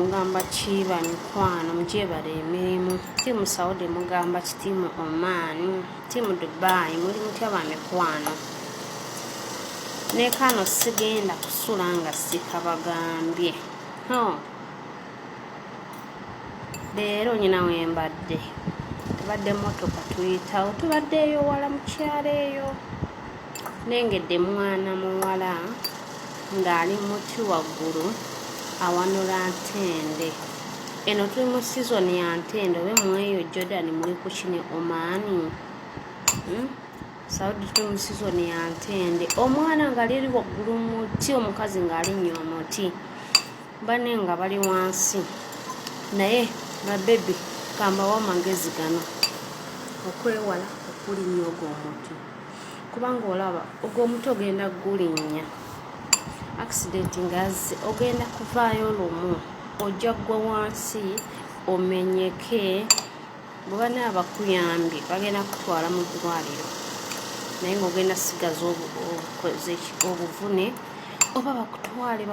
Mugamba ki bamikwano? Mugyebale emirimu. Tiimu Saudi mugamba ki? Tiimu Oman, tiimu Dubai, muli mutya bamikwano? Nekano sigenda kusula nga sikabagambye. Leero nyina wembadde tubadde motoka tuyitawo, tubadde eyo wala mu kyalo eyo, nengedde mwana muwala ng'ali muti waggulu awanula ntende. Eno tuli mu sizoni ya ntende. Obe mweyo Jordan muli ku kine Omaani, Saudi tuli mu sizoni ya ntende. Omwana ng'ali eri waggulu muti, omukazi ng'alinnya omuti, bane nga bali wansi. Naye babebi, kambawo amagezi gano okwewala okulinnya ogwo omuti, kubanga olaba ogwo omuti ogenda gulinnya, accident ngazze, ogenda kuvaayo lumu ojja ggwa wansi omenyeke. Bwe banaaba bakuyambye bagenda kutwala mu ddwaliro, naye ng'ogenda sigaza obuvune, oba bakutwale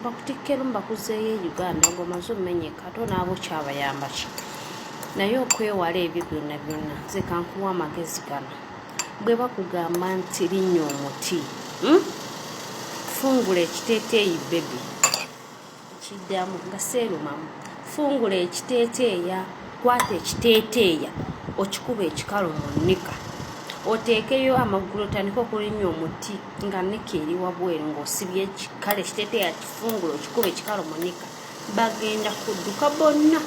bakutikkemu bakuzeeyo e Uganda ng'omaze omenyeka, ate onaaba okyabayamba ki? Naye okwewala ebyo byonna byonna, nze kankuwa amagezi gano. Bwe bakugamba nti linnya omuti, Fungula ekiteeteeyi, baby, kiddamu nga seerumamu. Fungula ekiteeteeya, kwata ekiteeteeya okikuba ekikalu mu nnika, oteekeyo amagulu, otandike okulinnya omuti nga nika eri wabweru ng'osibye ekikalo. Ekiteeteeya kifungula, okikuba ekikalu mu nika, bagenda kudduka bonna.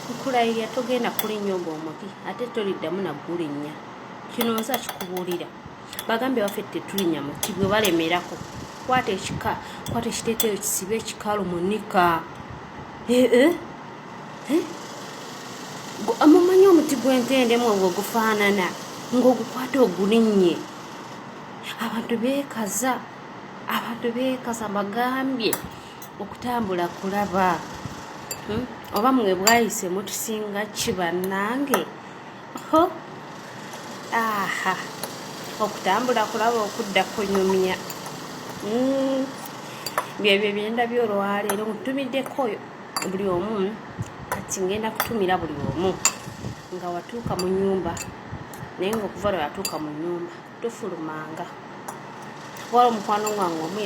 Nkulayirira, togenda kulinnya ogwo omuti, ate toliddamu nagulinnya. Kino nze akikubuulira. Bagambye waffe tetulinnya muti bwe balemerako. Kwata ekika, kwata ekiteeteeyo, kisibe ekikalu mu nika. Eh, eh? Eh? Mumanyi omuti gw'entendemu ogwo gufaanana ng'ogukwata ogulinnye. Abantu beekaza, abantu beekaza. Bagambye okutambula kulaba, Oba mwe bwayise mutusinga ki bannange? Ho, aha, okutambula kulaba, okudda kunyumya. Byebyo byendabye olwaleero. Ntumiddeko buli omu, kati ngenda kutumira buli omu nga watuuka mu nyumba, naye nga okuva lwe yatuuka mu nyumba tofulumanga. Wala omukwano gwange omu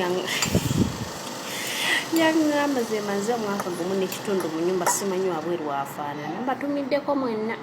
yaŋŋamba, ze maze omwaka gumu n'ekitundu mu nyumba, simanyi wabweru wafaanana. Mbatumiddeko mwenna.